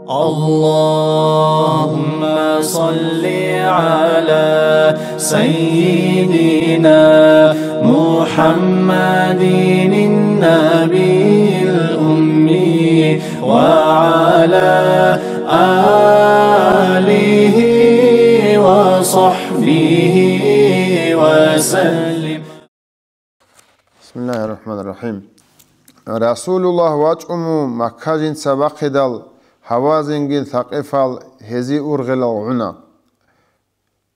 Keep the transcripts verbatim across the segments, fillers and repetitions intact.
اللهم صل على سيدنا محمد النبي الأمي وعلى آله وصحبه وسلم. بسم الله الرحمن الرحيم. Расулуллагь вачӀун Макка жинца бахъидал, Гьавазингил Сакъифал гьезие ургъелал гӀуна.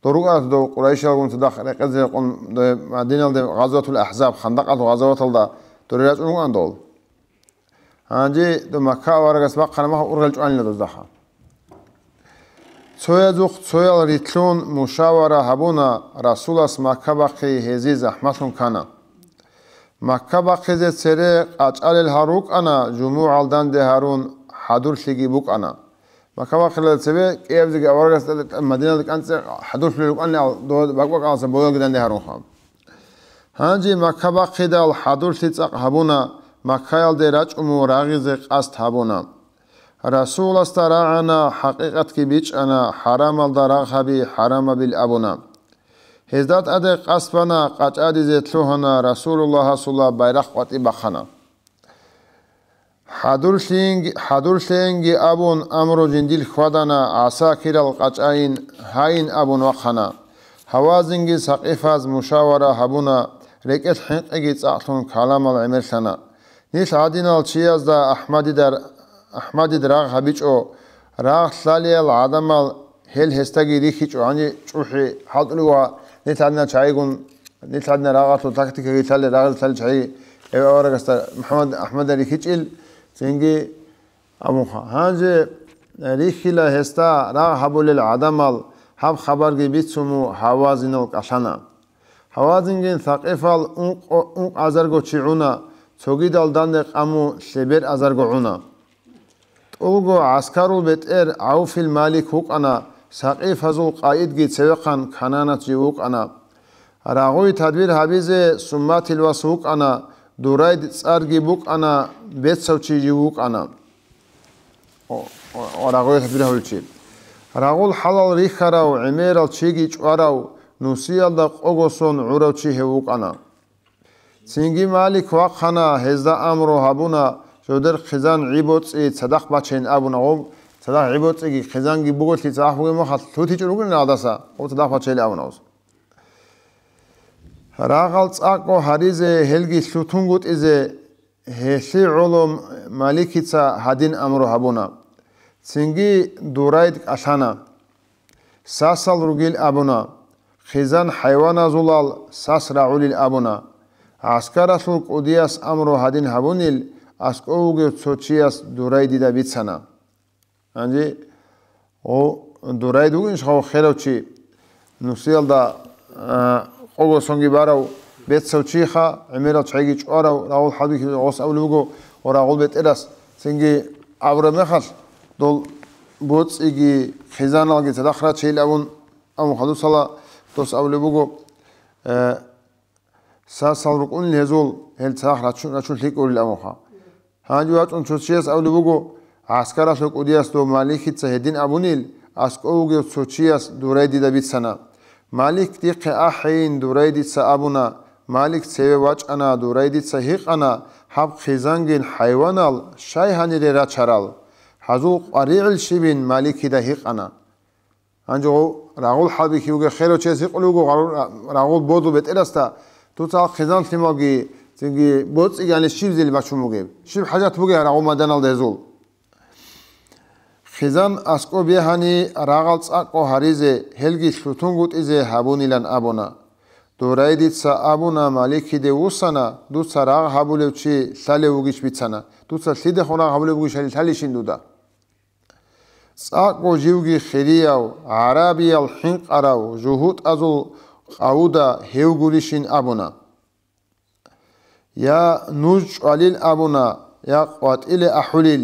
Дов рукӀана дов Къурайшалгун цадахъ рекъезе рекъон, дов Мадиналде гъазватул Ахзаб, Хандакъалъул гъазваталда дов рачӀун рукӀана дол. Гьанже дов Макка аварагас бахъана махал ургъел чӀванила доздаха. Цоязухъ цоял рилълъун мушавара гьабуна, Расулас Макка бахъи гьезие захӀмалъун ккана. Макка бахъизе цере къачӀалел гьал рукӀана, жумугӀал данде гьарун хӀадурлъиги букӀана. Макка бахъилел цебе кӀиабизеги аварагасда Мадиналда кӀанцӀе хӀадурлъулел рукӀанилан дов бакӀ-бакӀаласа боялги данде гьарунха. Гьанже Макка бахъидал хӀадурлъи цӀакъ гьабуна, Маккаялде рачӀун рагъизе къасд гьабуна. Расуласда рагӀана, хӀакъикъатги бичӀчӀана, хӀарамалда рагъ гьаби хӀарамабил абуна. Гьезда тӀаде къасд бана, къачӀадизе лъугьана, Расулуллагьасула байрахъ къватӀи бахъана. ХӀадурлъиинги, хӀадурлъейинги абун, амру жиндил хьвадана, гӀасакирал къачӀайин гьайин абун вахъана. Гьавазинги Сакъифаз мушавара гьабуна, рекӀелъ хӀинкъиги цӀакълъун каламал гӀемерлъана. Нилъ гӀадинал чиязда АхӀмадида, АхӀмадид рагъ гьабичӀо, рагъ лъалел гӀадамал гьел гьесдаги рихьичӀо, гьанже чӀухӀи хӀалтӀулев ва нилъ гӀадинал чагӀигун, нилъ гӀадинал рагъалъул тактикаги лъалел, рагъизе лъалел чагӀи гьев аварагасда МухӀаммад АхӀмада рихьичӀел, цинги абунха. Гьанже рихьила гьесда рагъ гьабулел гӀадамал, гьаб хабарги бицун Гьавазинал кӀалъана. Гьавазингин Сакъифал ункъ-, ункъазарго чи гӀуна, цогидал данде къамун лъеберъазарго гӀуна. ТӀолго гӀаскарул бетӀер ГӀавфил Малик вукӀана, Сакъифазул къаидги цевехъан кананат жив вукӀана. Рагъуй тадбир гьабизе Сумматил вас вукӀана, Дурайд цӀарги букӀана, бецав чи жив вукӀана. О, о, о, рагъуй тадбир гьабулев чи. Рагъул хӀалал рихьарав, гӀемерал чиги чӀварав, нусиялда къого сон гӀурав чи гьев вукӀана. Цинги Малик вахъана, гьезда амру гьабуна, жодер хъизан гӀи боцӀи цадахъ бачейин абуна гъоб, цадахъ гӀи боцӀиги хъизанги буголъи цадахъ бугеб мехалъ лъутичӀун ругелин гьадаса, гъоб цадахъ бачейин абуна гъос. Рагъал цӀакъго гьаризе, гьелги лъутунгутӀизе, гьелъи гӀоло Маликица гьадин амру гьабуна. Цинги Дурайд кӀалъана. Сасал ругил абуна, хъизан хӀайваназулал сас рагӀулил абуна. ГӀаскаралъул кӀудияс амру гьадин гьабунил, аскӀов вугев цо чияс Дурайдида бицана. Гьанже, о, Дурайд вугин шагьав херав чи, нусиялда, а, къого сонги барав бецав чиха, гӀемерал чагӀиги чӀварав, рагъул хӀалбихьи гъос абулеб буго, о, рагъул бетӀерас, цинги абураб мехалъ, дол боцӀиги хъизаналги цадахъ рачейил абун, абун хадусала дос абулеб буго, э, сасал рукӀунил гьезул, гьел цадахъ рачун, рачун лъикӀ гурил абунха. Гьанже вачӀун цо чияс абулеб буго, гӀаскаралъул кӀудияс дов Маликица гьедин абунил, аскӀов вугев цо чияс Дурайдида бицана. Малик дихъе ахӀейин, Дурайдица абуна. Малик цеве вачӀана, Дурайдица гьикъана, гьаб хъизангин хӀайванал щай гьанире рачарал? Гьазул къваригӀел щибин Маликида гьикъана. Гьанже гъов рагъул хӀалбихьи вугев херав чияс гьикъулев вуго гъарул ра-, рагъул бодул бетӀерасда, дуца гьал хъизан лъималги, цинги боцӀиги гьаниб щиб зил бачун бугеб? Щиб хӀажат бугеб гьал рагъул майданалда гьезул? Хъизан аскӀоб бегьани, рагъал цӀакъго гьаризе, гьелги лъутунгутӀизе гьабунилан абуна. Дурайдица абуна, Маликиде вуссана, дуца рагъ гьабулев чи лъалев вугищ бицана. Дуца лъидехун рагъ гьабулеб бугищали лъалищин дуда? ЦӀакъго живги хирияв, гӀарабиял хӀинкъарав, жугьутӀазул къавуда гьев гурищин абуна. Я нуж чӀвалил абуна, я къватӀиле ахӀулил,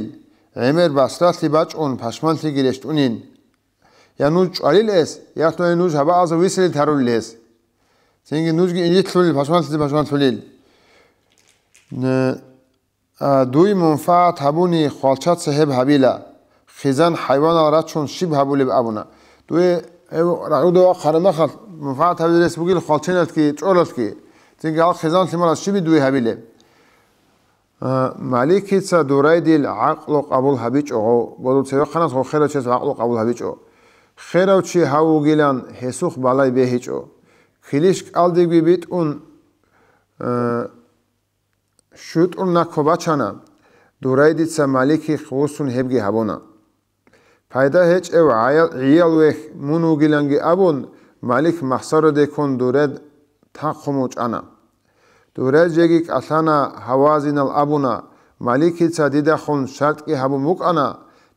гӀемер басралъи бачӀун пашманлъиги рещтӀунин. Я нуж чӀвалил эс, я нуж гьабаазда висалил тарулил эс. Цинги нужги инжитлъулил, пашманлъизе пашманлъулил. Н-, А, дуй мунфагӀат гьабуни, хвалчаца гьеб гьабила. хъизан хӀайванал рачун щиб гьабулеб абуна. Дуе гьев рагӀуда вахъараб мехалъ, манфагӀат гьабизе рес бугел хвалченалъги чӀоралъги, цинги гьал хъизан лъималаз щиб дуе гьабилеб? А, Маликица Дурайдил гӀакълу къабул гьабичӀо, гъов, бодул цевехъанас гъов херав чияс гӀакълу къабул гьабичӀо. Херав чи гьав вугилан гьесухъ балай бегьичӀо. Килищ кӀалдибги битӀун, а, щутӀун наккво бачана, Дурайдица Маликихъ вуссун гьебги гьабуна. Пайда гьечӀев гӀаял-, гӀиял вехь мун вугиланги абун, Малик махсароде ккун Дурайд тахъун вучӀана. Дурайд жеги кӀалъана, Гьавазинал абуна, Маликица дидахун шартӀги гьабун букӀана,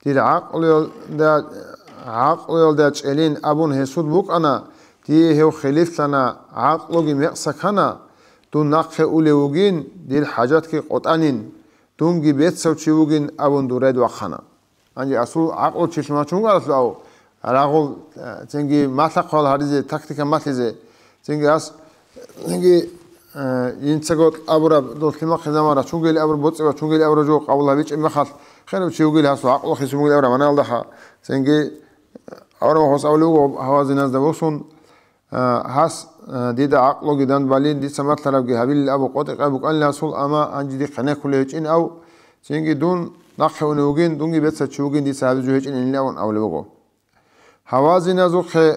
дир гӀакълуялда, гӀакълуялда чӀелин абун гьесул букӀана, дие гьев хилифлъана, гӀакълуги мекъса ккана, дун нахъе улев вугин, дир хӀажатги къотӀанин, дунги бецав чи вугин абун Дурайд вахъана. Гьанже асул гӀакълу чилъун вачун вуго аралъув, рагъул, э, цинги малъа-хъвал гьаризе, тактика малъизе, цинги ас, цинги, э, инцаго абураб, дол лъимахъе заман рачунгели абураб, боцӀи вачунгели абураб жо къабул гьабичӀеб мехалъ, херав чи вугел гьасул гӀакълу хисун бугел абураб гьаналдаха, цинги, э, аварагас авлуго гьавазиназда босун, А, гьас, а, дида гӀакълуги данбалин, дица малъарабги гьабилин абу къотӀи-къай букӀанила гьасул, амма гьанже дихъ гьенеккулев гьечӀин ав, цинги дун нахъе унев вугин, дунги бецав чи вугин, дица гьабизе гьечӀин инилавун абулеб буго. Гьавазиназухъе,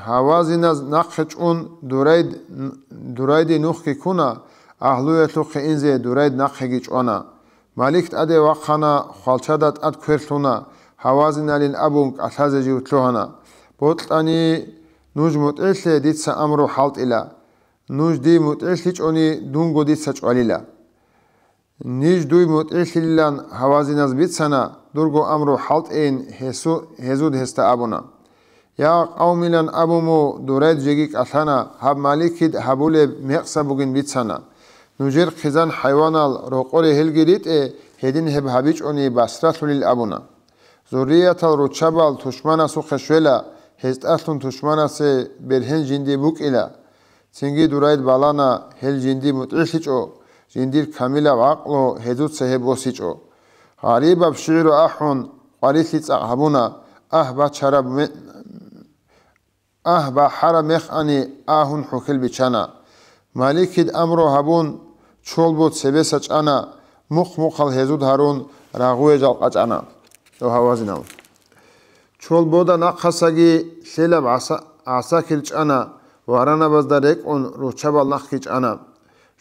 гьавазиназ нахъе чӀун Дурайд-, Дурайди нухги ккуна, агьлуялъухъе инзе Дурайд нахъеги чӀвана. Малик тӀаде вахъана, хвалчада тӀад квер лъуна, Гьавазиналин абун кӀалъазе жив лъугьана. Бокьани нуж мутӀигӀлъе, дица амру хӀалтӀила. Нуж дие мутӀигӀлъичӀони, дунго дица чӀвалила. Ниж дуе мутӀигӀлъилилан Гьавазиназ бицана, дурго амру хӀалтӀейин гьесу-, гьезуд гьесда абуна. Я къавмилан абун мун Дурайд жеги кӀалъана, гьаб Маликид гьабулеб мекъса бугин бицана. Нужер хъизан хӀайванал рокъоре гьелги ритӀе, гьедин гьеб гьабичӀони басралъулил абуна. Зурриятал руччабал тушманасухъе щвела, гьезтӀалъун тушманасе бергьен жинди букӀила. Цинги Дурайд балана, гьел жинди мутӀигӀлъичӀо, жиндир камилаб гӀакълу гьезуца гьеб босичӀо. Гъарибаб шигӀру ахӀун, къварилъи цӀакъ гьабуна, агь, бачараб ме-, агь, бахӀараб механи агьун хӀухьел бичана. Маликид амру гьабун, чолбо цебеса чӀана, мухъ-мухъал гьезуд гьарун, рагъуе жалкъа чӀана. О, гьавазинал! Чолбода нахъасаги лъелаб гӀаса-, гӀасакир чӀана, варанабазда рекӀун руччабал нахъги чӀана.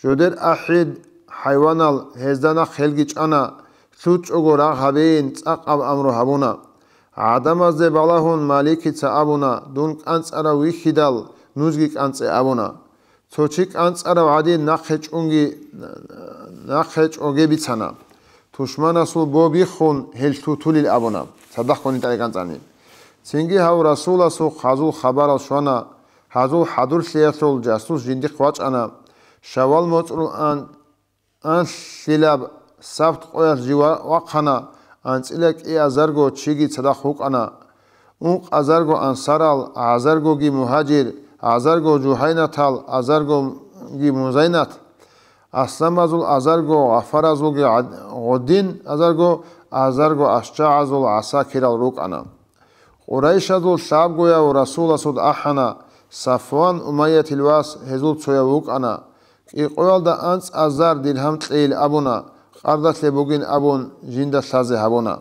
Жодер ахӀид хӀайванал гьезда нахъ гьелги чӀана, лъучӀого рагъ гьабейин цӀакъаб амру гьабуна. ГӀадамазде балагьун Маликица абуна, дун кӀанцӀарав вихьидал, нужги кӀанцӀе абуна. Цо чи кӀанцӀарав гӀадин нахъе чӀунги, нахъе чӀоге бицана. Тушманасул бо биххун, гьел лъутулил абуна, цадахъ гьунин тӀаде кӀанцӀани. Цинги гьав Расуласухъ гьазул хабарал щвана, гьазул хӀадурлъиялъул жасус жиндихъ вачӀана. Шаввал моцӀрул ан-, анлъилаб сабт къоялъ жив ва-, вахъана, анцӀила кӀиазарго чиги цадахъ вукӀана. Ункъазарго ансарал, азаргоги мугьажир, азарго жугьайнатал, азаргоги музайнат, асламазул азарго, гъафаразулги гӀад-, гъодин азарго, азарго ашчагӀазул гӀасакирал рукӀана. Къурайшазул лъабгояв Расуласул ахӀана, Сафван Умайятил вас гьезул цояв вукӀана. КӀикъоялда анцӀазар диргьам кьейил абуна, къардалъе бугин абун, жинда лъазе гьабуна.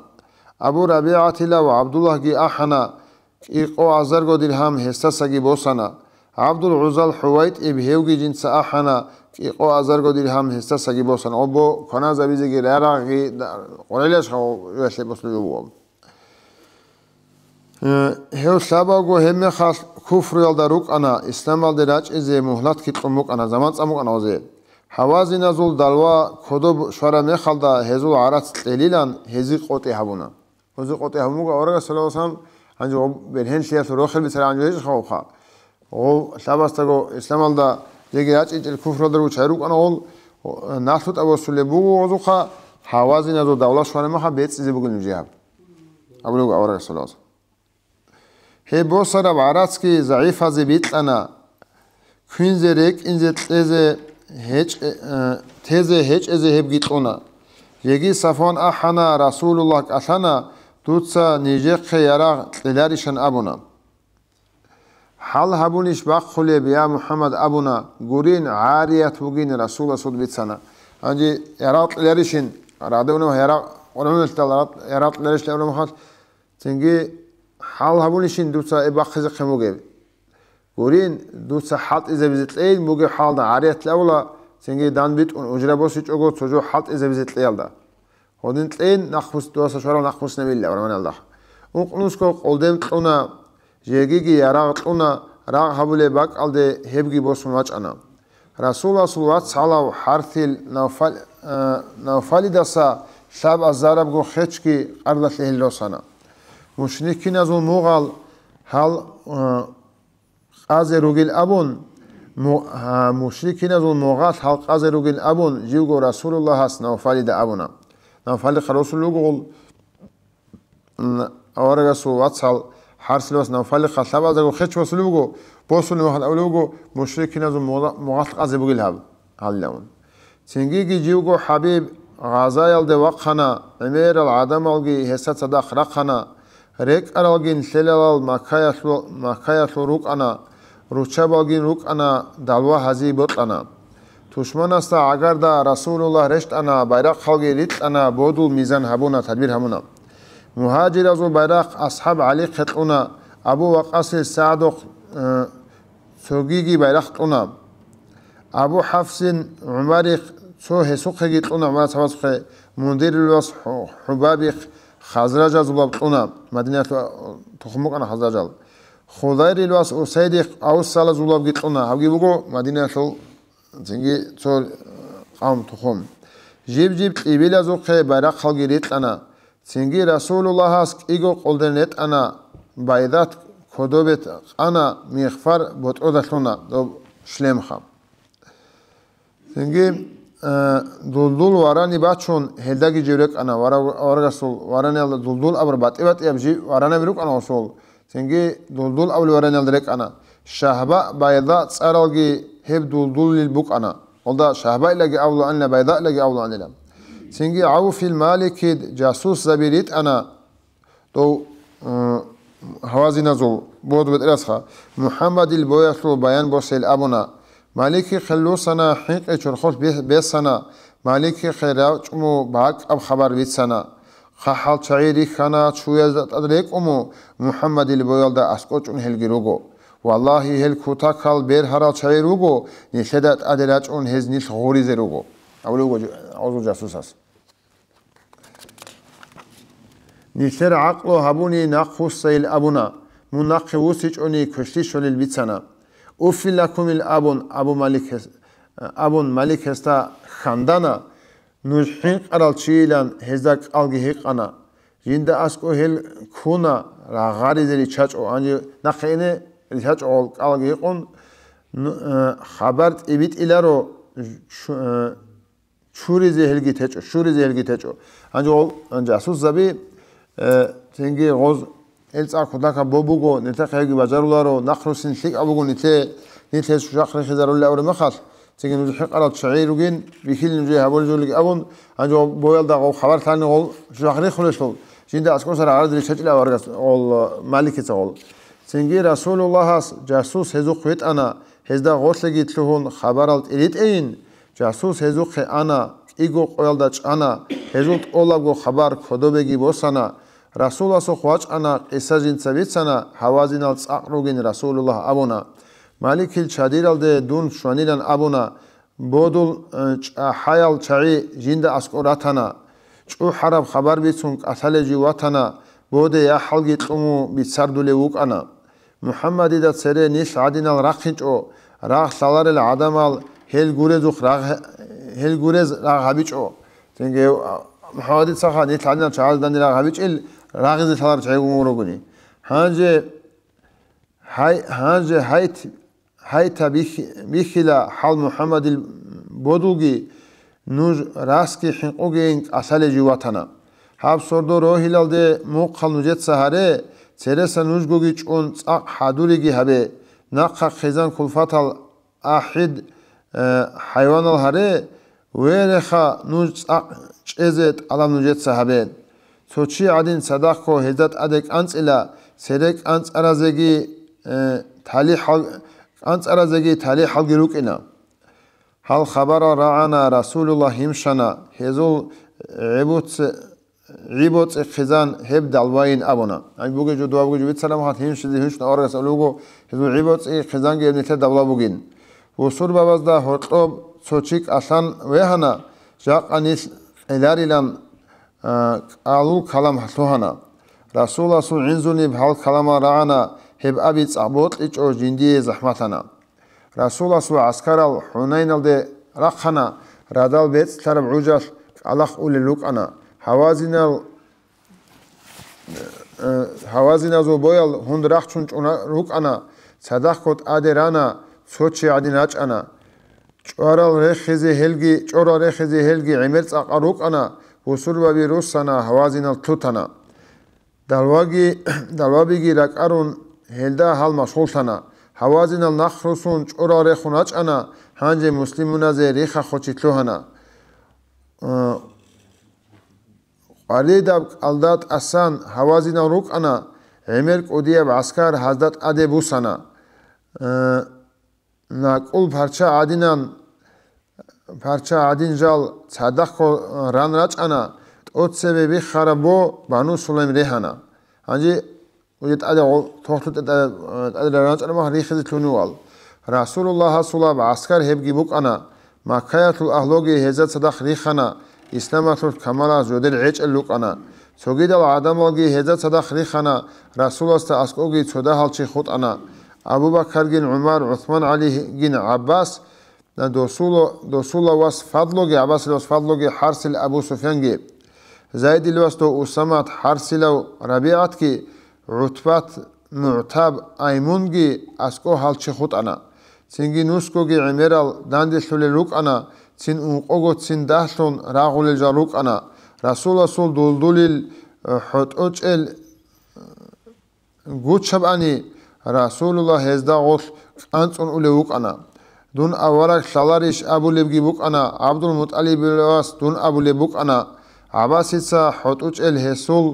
Абу РабигӀатилав ГӀабдуллагьги ахӀана, кӀикъо азарго диргьам гьесдасаги босана. ГӀабдул ГӀузал ХӀувайтӀиб гьевги жинца ахӀана, кӀикъо азарго диргьам гьесдасаги босана. Обо кваназабизеги рарагъги да-, къорелъашха гъо-, гъоялъе босулеб буго. Э, гьев лъабавго гьебмехалъ куфруялда рукӀана, исламалде рачӀизе мугьлатги кьун букӀана, заман цӀан букӀана гъозе. Гьавазиназул далва кодоб щвараб мехалда гьезул гӀарац кьелилан гьезие къотӀи гьабуна. Гьезие къотӀи гьабун буго аварагас, саллаллагьу гӀалайгьи ва саллам, гьанже гъоб бергьенлъиялъул рохел бицарагӀан жо гьечӀо хавха. Гъов лъабасдаго исламалда жеги рачӀинчӀел куфруялда руччай рукӀана гъол, налъутӀа босулеб буго гъозухъа, Гьавазиназул давла щвараб мехалъ бецӀизе бугин нужее гьаб. Абулеб буго аварагас, саллаллагьу гӀалайгьи ва саллам. Гьеб босараб гӀарацги загӀипазе бикьана, квинзе, рекӀинзе, кьезе гьечӀ-, э, тезе гьечӀезе гьебги кьуна. Жеги Сафван ахӀана, Расулуллагь кӀалъана, дуца нижехъе ярагъ кьеларищан абуна. «ХӀал гьабунищ бахъулеб, я МухӀаммад?» абуна. Гурин, гӀарият вугин, Расуласул бицана. Гьанже ярагъ кьеларищин, радавна ярагъ, къурамулъал ярагъ кьеларищ абураб мехалъ, цинги, «ХӀал гьабунищин дуца гьеб бахъизехъин бугеб?» Гурин, дуца хӀалтӀизабизе кьейин бугеб хӀалда гӀарият абула, цинги данбитӀун ужра босичӀого цо жо хӀалтӀизабизе кьеялда. Гьодин кьейин, нахъбус-, дуаса щварал нахъбуснабилла гӀурманалда. Ункънусго къолдем кьуна, жегиги ярагъ кьуна, рагъ гьабулеб бакӀалде гьебги босун вачӀана. Расуласул вацгӀалав ХӀарсил Навфал-, э, Навфалидаса лъабазарабго хечги къардалъе гьел росана. Мушрикиназул мугъал гьал, э, къазе ругел абун, му-, а, мушрикиназул мугъал гьал къазе ругел абун, живго Расулуллагьас Навфалида абуна. Навфалихъа росулел руго гъол, м, аварагасул вацгӀал ХӀарсил вас Навфалихъа лъабазарго хеч босулеб буго, босулеб мехалъ абулеб буго, мушрикиназул мугъа-, мугъал къазе бугел гьаб, гьалилавун. Цингиги живго ХӀабиб гъазаялде вахъана, гӀемерал гӀадамалги гьесда цадахъ рахъана, рекӀаралги нилъелалал Маккаялъул, Маккаялъул рукӀана, руччабалгин рукӀана, далва гьазие бокьана. Тушманасда гӀагарда Расулуллагь рещтӀана, байрахъалги рикьана, бодул мизан гьабуна, тадбир гьабуна. Мугьажиразул байрахъ асхӀаб ГӀалихъе кьуна, Абу Вакъасил СагӀдухъ, э, цогиги байрахъ кьуна. Абу ХӀафсин ГӀумарихъ цо гьесухъеги кьуна, ГӀумар асхӀабасухъе, Мундирил вас ХӀу-, ХӀубабихъ хазражазулаб кьуна, Мадинаялъул тухум букӀана хазражал. Худайрил вас Усайдихъ авсалазулабги кьуна, гьабги буго Мадинаялъул цинги цо къавм тухум. Жиб-жиб кьибилазухъе байрахъалги рикьана. Цинги Расулуллагьас кӀиго къолден ретӀана, Байдат кодобе къана, мигъфар ботӀрода лъуна, доб шлемха. Цинги, э, дулдул варани бачун, гьелдаги жив рекӀана, вара-, варагасул вараниялда дулдул абур батӀи-батӀияб жив варанаби рукӀана гъосул. Цинги дулдул абули вараниялда рекӀана. Шагьба, Байда цӀаралги гьеб дулдулил букӀана. Гъолда Шагьбаилаги авлуанила, Байдаилаги авлуанила. Цинги ГӀавфил Маликид жасусзаби ритӀана, дов, э, гьавазиназул, бод бетӀерасха, МухӀаммадил боялъул баян босел абуна. Маликихъе лъусана, хӀинкъи чорхолъ бе-, бесана, Маликихъе рачӀму бакӀаб хабар бицана. ХъахӀал чагӀи рихьана, чуязда тӀад рекӀуму, МухӀаммадил боялда аскӀочӀун гьелги руго. Валлагьи, гьел кутакал бергьарал чагӀи руго, нилъеда тӀаде рачӀун гьез нилъ гъуризе руго, абулеб буго гъозул жасусас. Нилъер гӀакълу гьабуни нахъвуссайил абуна, мун нахъе вусичӀони квешлъи щолил бицана. Уффил лакумил абун, Абу Малик гьес-, абун Малик гьесда хандана, нуж хӀинкъарал чийилан гьезда кӀалги гьикъана. Жинда аскӀо гьел ккуна рагъаризе риччачӀо, гьанже нахъе ине риччачӀо гьел кӀалги гьикъун, ну, э, хабар тӀибитӀиларо, шу-, э, чуризе гьелги течӀо, щуризе гьелги течӀо. Гьанже гьел, гьанже асусзаби, э, цинги гъоз, гьел цӀакъ кутакаб бо буго, нилъехъе гьебги бажаруларо, нахърусин лъикӀаб буго нилъе, нилъ гьез шушахъ рихизарулел абураб мехалъ, цинги нуж хӀинкъарал чагӀи ругин, бихьил нужее гьабулеб жолги абун, гьанже гъоб боялда гъов хабар лъани гъол шушахъ рихулелъул, жинда аскӀоса рагъаризе риччачӀила аварагас гъол, э, Маликица гъол. Цинги Расулуллагьас жасус гьезухъ витӀана, гьезда гъорлъеги лъугьун хабарал тӀиритӀейин, Жасус гьезухъе ана, кӀиго къоялда чӀана, гьезул тӀолабго хабар кодобеги босана. Расуласухъ вачӀана, къиса жинца бицана, гьавазинал цӀакъ ругин Расулуллагь абуна. Маликил чадиралде дун щванилан абуна, бодул, э, чӀахӀаял чагӀи жинда аскӀор ратана. ЧӀухӀараб хабар бицун кӀалъалев жив ватана, боде яхӀалги кьуму бицардулев вукӀана. МухӀаммадида цере нилъ гӀадинал рахъинчӀо, рагъ лъаларел гӀадамал гьел гурезухъ рагъ-, гьел гурез рагъ гьабичӀо. Цинги, а, МухӀаммадицаха нилъ гӀадинал чагӀазда данде рагъ гьабичӀел, рагъизе лъаларел чагӀи гун гурогуни. Гьанже гьай-, гьанже гьайт-, гьайта бихь-, бихьила хӀал МухӀаммадил бодулги, нуж расги хӀинкъугейин кӀалъалев жив ватана. Гьаб сордо рогьилалде мухъал нужеца гьаре, цереса нужгоги чӀун цӀакъ хӀадуриги гьабе, нахъа хъизан кулфатал ахӀид, э, хӀайванал гьаре, вереха нуж цӀакъ чӀезе тӀалаб нужеца гьабе. цо чи гӀадин цадахъго гьезда тӀаде кӀанцӀила, цере кӀанцӀаразеги, э, талихӀал-, кӀанцӀаразеги талихӀалги рукӀина. Гьал хабарал рагӀана, Расулуллагь гьимщана, гьезул гӀебуц-, гӀи боцӀи хъизан гьеб далвайин абуна. Ай бугеб жо, дова бугеб жо бицараб мехалъ гьимщизе гьимщун аварагас абулеб буго, гьезул гӀи боцӀи хъизанги гьеб нилъер давла бугин. Бусурбабазда гьоркьоб цо чи кӀалъан вегьана, жакъа нилъ кьеларилан, а, кӀалул калам лъугьана. Расуласул гӀинзуниб гьал каламал рагӀана, гьеб аби цӀакъ бокьичӀо жиндие захӀмалъана. Расуласул гӀаскарал ХӀунайналде рахъана, радал бецӀлъараб гӀужалъ кӀалахъулел рукӀана. Гьавазинал, э, гьавазиназул боял гьунд рахчун чӀун рукӀана, цадахъго тӀаде рана, цо чи гӀадин рачӀана. ЧӀорал рехизе гьелги, чӀорал рехизе гьелги гӀемер цӀакъал рукӀана, бусурбаби руссана, гьавазинал лъутана. Далваги, далвабиги ракӀарун, гьелда гьал машгъуллъана. Гьавазинал нахъ руссун чӀорал рехун рачӀана, гьанже муслимуназе рихха-хочи лъугьана. Э, къваридаб кӀалда тӀасан гьавазинал рукӀана, гӀемер кӀудияб гӀаскар гьазда тӀаде буссана. Э, накӀкӀул парча гӀадинан, парча гӀадин жал цадахъго ран рачӀана, тӀоцебе биххараб бо Бану Сулайм регьана. Гьанже уе тӀаде гъо-, тохлъу тӀа-, тӀа-, тӀаде ран рачӀана мах рихизе лъунивал. Расулуллагьасулаб гӀаскар гьебги букӀана, Маккаялъул агьлуги гьезда цадахъ рихана, исламалъулъ камалас жодел гӀечӀел рукӀана. Цогидал гӀадамалги гьезда цадахъ рихана, Расуласда аскӀоги цо дагьал чи хутӀана: Абу Бакаргин ГӀумар, ГӀусман, ГӀалигин ГӀаббас, досула-, досула вас Фадлуги, ГӀаббасил вас Фадлуги, ХӀарсил Абу Суфянги, Зайдил вас дов Усамат, ХӀарсилав РабигӀатги, ГӀутбат, МугӀтаб, Аймунги аскӀо гьал чи хутӀана. Цинги нусгоги гӀемерал данделъулел рукӀана, цин ункъого цин дагьлъун рагъулел жал рукӀана. Расуласул дулдулил, э, хӀотӀочӀел гучабани, Расулуллагь гьезда гъолъ кӀанцӀун улев вукӀана. Дун авараг лъаларищ абулебги букӀана, ГӀабдулмутӀалибил вас дун абулеб букӀана. ГӀаббасица хӀотӀочӀел гьесул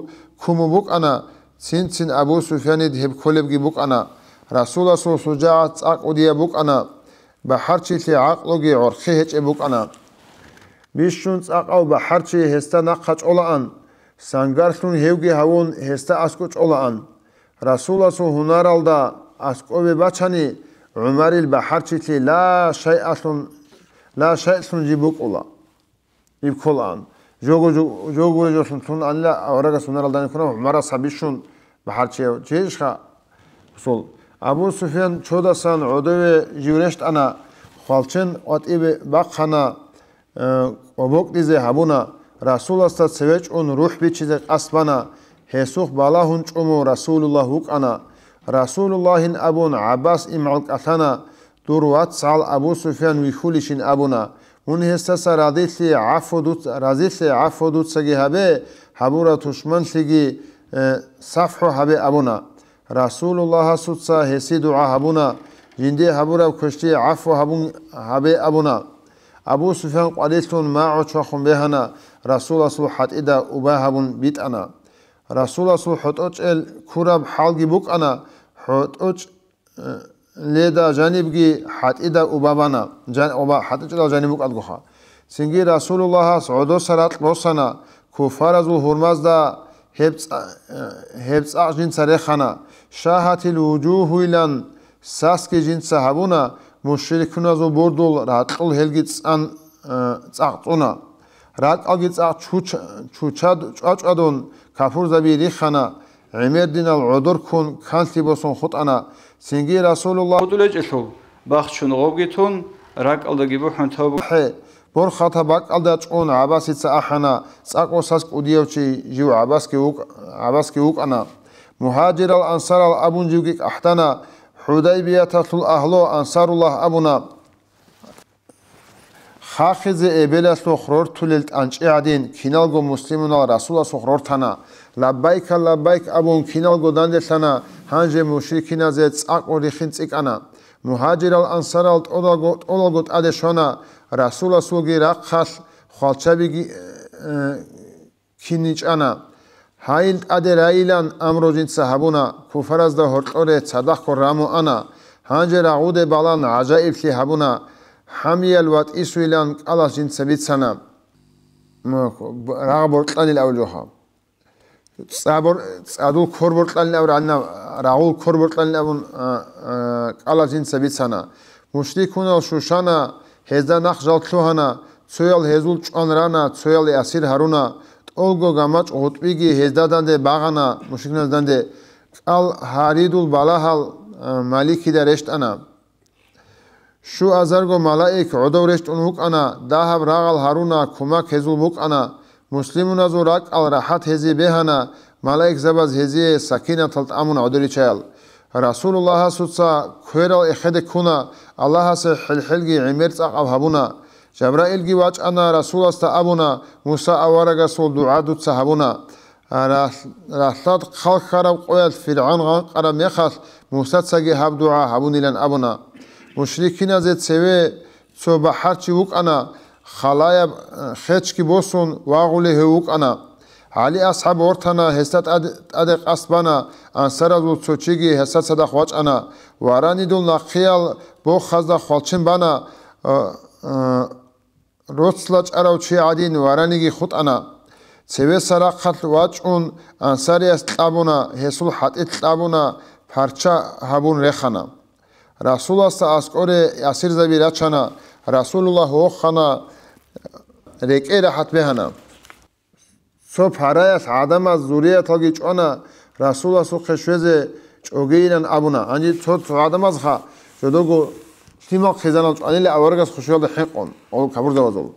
куму букӀана, цин-цин Абу Суфьянид гьеб кколебги букӀана. Расуласул шужагӀат цӀакъ кӀудияб букӀана, бахӀарчилъи гӀакълуги гӀорхъи гьечӀеб букӀана. Бищун цӀакъав бахӀарчи гьесда нахъа чӀолаан, сангарлъун гьевги гьавун гьесда аскӀо чӀолаан. Расуласул гьунаралда аскӀове бачани, ГӀумарил бахӀарчилъи ла шайъалъун, ла шайълъун жиб букӀула. Иб кколаан. Жого-, жо-, жогуре жолъун лъунанила аварагас гьунаралдани ккуна, ГӀумарас гьабищун бахӀарчияв чейищха? Расул. Абу Суфьян чодасан гӀодове жив рещтӀана, хвалчен къватӀибе бахъана, э, къо бокьизе гьабуна, Расуласда цеве чӀун рухӀ бичизе къасд бана, гьесухъ балагьун чӀуму Расулуллагь вукӀана. Расулуллагьин абун, ГӀаббас имгӀал кӀалъана, дур вацгӀал Абу Суфьян вихьулищин абуна. Мун гьесдаса радилъи гӀафу дуц-, разилъи гӀафу дуцаги гьабе, гьабураб тушманлъиги, э, сафхӀу гьабе абуна. Расулуллагьасуца гьесие дугӀа гьабуна, жинде гьабураб квешлъи гӀафу гьабун гьабе абуна. Абу Суфьян къварилъун магӀу чвахун бегьана, Расуласул хӀатӀида уба гьабун битӀана. Расуласул хӀотӀочӀел ккураб хӀалги букӀана, хӀотӀочӀ-, э, леда жанибги хӀатӀида уба бана, жан-, уба хӀатӀичӀелал жаниб букӀадгоха. Цинги Расулуллагьас гӀодоса ракь босана, куфаразул гьурмазда гьеб цӀа-, э, гьеб цӀакъ жинца рехана, шагьатил вужугьуйлан сасги жинца гьабуна, мушрикуназул бурдул ракьул гьелги цӀан, э, цӀакъ цӀуна. РакӀалги цӀакъ чуч-, чучад чӀвачӀвадун капурзаби рихана, гӀемердинал гӀодор ккун канлъи босун хутӀана, цинги Расулуллагь ХутӀулечӀелъул бахчун гъобги тун, ракӀалдаги бухӀун тавбу. ХӀе, борхатаб бакӀалда чӀун ГӀаббасица ахӀана, цӀакъ ва сас кӀудияв чи жив ГӀаббасги вукӀ-, ГӀаббасги вукӀана. Мугьажирал-ансарал абун живги кӀахӀдана, ХӀудайбияталъул агьлу Ансаруллагь абуна. Хахизе эбелалъухъ рортулел тӀанчӀи гӀадин, киналго муслимунал Расуласухъ рортана. «Лаббайка, лаббайк» абун, киналго данделъана, гьанже мушрикиназе цӀакъ рихин цӀикӀкӀана. Мугьажирал-ансарал тӀолалго, тӀолалго тӀаде щвана, Расуласулги рахъалъ хвалчабиги, э, киничӀана. Гьайил тӀаде райилан амру жинца гьабуна, куфаразда гьоркьоре цадахъго раму ана, гьанже рагъуде балан гӀажаиблъи гьабуна, хӀамиял ватӀисуйилан кӀалас жинца бицана. М, рагъ боркьанил авлуха. ЦӀабор-, цӀадул кор боркьанил аврагӀанна, рагъул кор боркьанил абун, а, а, кӀалас жинца бицана. Мушрикунал щущана, гьезда нахъ жал лъугьана, цоял гьезул чӀван рана, цоял ясир гьаруна, тӀолго гамачӀ гъутӀбиги гьезда данде багъана, мушрикуназ данде, кӀал гьаридул балагьал, а, Маликида рещтӀана. Щуазарго малаик гӀодов рещтӀун вукӀана, дагьаб рагъал гьаруна, кумак гьезул букӀана, муслимуназул ракӀал рахӀат гьезие бегьана, малаикзабаз гьезие сакинатал тӀамун гӀодоричаял. Расулуллагьасуца кверал эхеде ккуна, Аллагьасе хӀилхӀелги гӀемер цӀакъаб гьабуна. Жабраилги вачӀана, Расуласда абуна, Муса аварагасул дугӀа дуца гьабуна. Ралъ-, ралъад хъалхьараб къоялъ ФиргӀан гъанкъараб мехалъ Мусацаги гьаб дугӀа гьабунилан абуна. Мушрикиназе цеве цо бахӀарчи вукӀана, халаяб, э, хечги босун вагъулев гьев вукӀана. ГӀали асхӀаб вортана, гьесда тӀад-, тӀаде къасд бана, ансаразул цо чиги гьесда цадахъ вачӀана, варанидул нахъиял бохазда хвалчен бана, э, э, Роцла чӀарав чи гӀадин вараниги хутӀана. Цевеса рахъалъ вачӀун, ансарияс кьабуна, гьесул хӀатӀилъ кьабуна, парча гьабун рехана. Расуласда аскӀоре асирзаби рачана, Расулуллагь вохана, рекӀей рахӀат бегьана. Цо параялъ гӀадамаз зурияталги чӀвана, Расуласухъе щвезе чӀогейилан абуна. Гьанже цо-цо гӀадамазха жодого лъимал хъизанал чӀванила аварагас хушуялда хӀинкъун, гьел капурзабазул.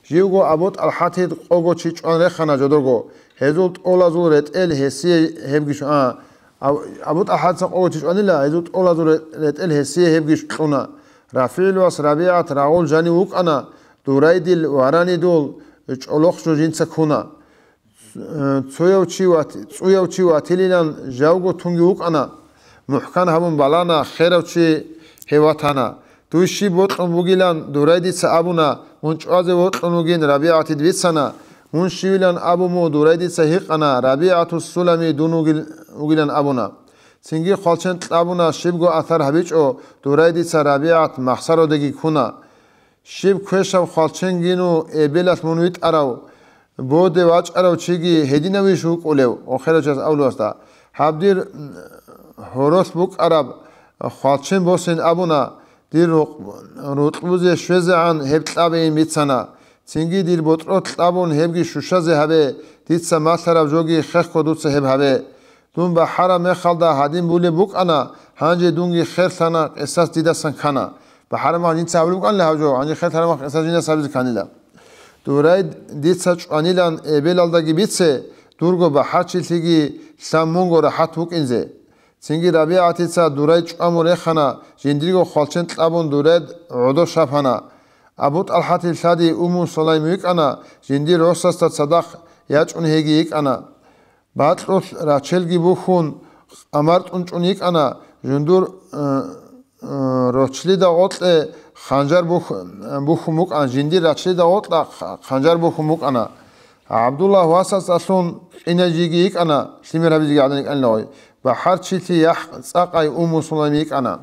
Живго Абу ТӀалхӀатил къого чи чӀван рехана жодого, гьезул тӀолазул ретӀел гьесие гьебги щ-, а, Аб-, Абу ТӀалхӀатица къого чи чӀванила, гьезул тӀолазул ре-, ретӀел гьесие гьебги кьуна. РафигӀил вас РабигӀат рагъул жанив вукӀана, Дурайдил варанидул чӀолохъ жо жинца ккуна. Цояв чи ват-, цӀуяв чи ватилилан жавго тунги вукӀана, мухӀкан гьабун балана, херав чи гьев ватана. Дуй щиб бокьун бугилан Дурайдица абуна, мун чӀвазе вокьун вугин РабигӀатид бицана, мун щивилан абу му Дурайдица гьикъана, РабигӀатус Сулами дун вугил-, вугилан абуна. Цинги хвалчен кьабуна, щибго асар гьабичӀо, Дурайдица РабигӀат махсародеги ккуна. Щиб квешаб хвалченгину эбелалъ мун витӀарав, боде вачӀарав чиги гьединавищ вукӀулев, охирав час авлуялъа? Гьаб дир гьоролъ букӀараб хвалчен босин абуна, дир рукъ-, рукълузе щвезегӀан гьеб кьабейин бицана. Цинги дир ботӀролъ кьабун гьебги щущазе гьабе, дица малъараб жоги хехго дуца гьеб гьабе. Дун бахӀараб мехалда гьадин булеб букӀана, гьанже дунги херлъана, къисас дидасан ккана. БахӀараб мехалъ жинца гьабулеб букӀанила гьаб жо, гьанже херлъараб мехалъ къисас жиндаса гьабизе кканила. Дурай дица чӀванилан эбелалдаги бице, дурго бахӀарчилъиги лъан мунго рахӀат вукӀинзе. Цинги РабигӀатица Дурай чӀвамун рехана, жиндирго хвалчен кьабун Дурайд гӀодо шапана. Абу ТӀалхӀатил лъади Умму Сулайм викӀана, жиндир росасда цадахъ ячӀун гьеги йикӀана. Бакьулъ рачелги бухьун, къамартӀун чӀун йикӀана, жундур, э, э, рочлида гъоркье ханжар бух-, бухьун букӀана, жиндир рачлида гъоркьа х-, ханжар бухьун букӀана. ГӀабдуллагь васасдалъун къинай жиги йикӀана, лъимер гьабизеги гӀадин йикӀанила гъой. БахӀарчилъи яхӀ цӀакъай Умму Сулайм йикӀана.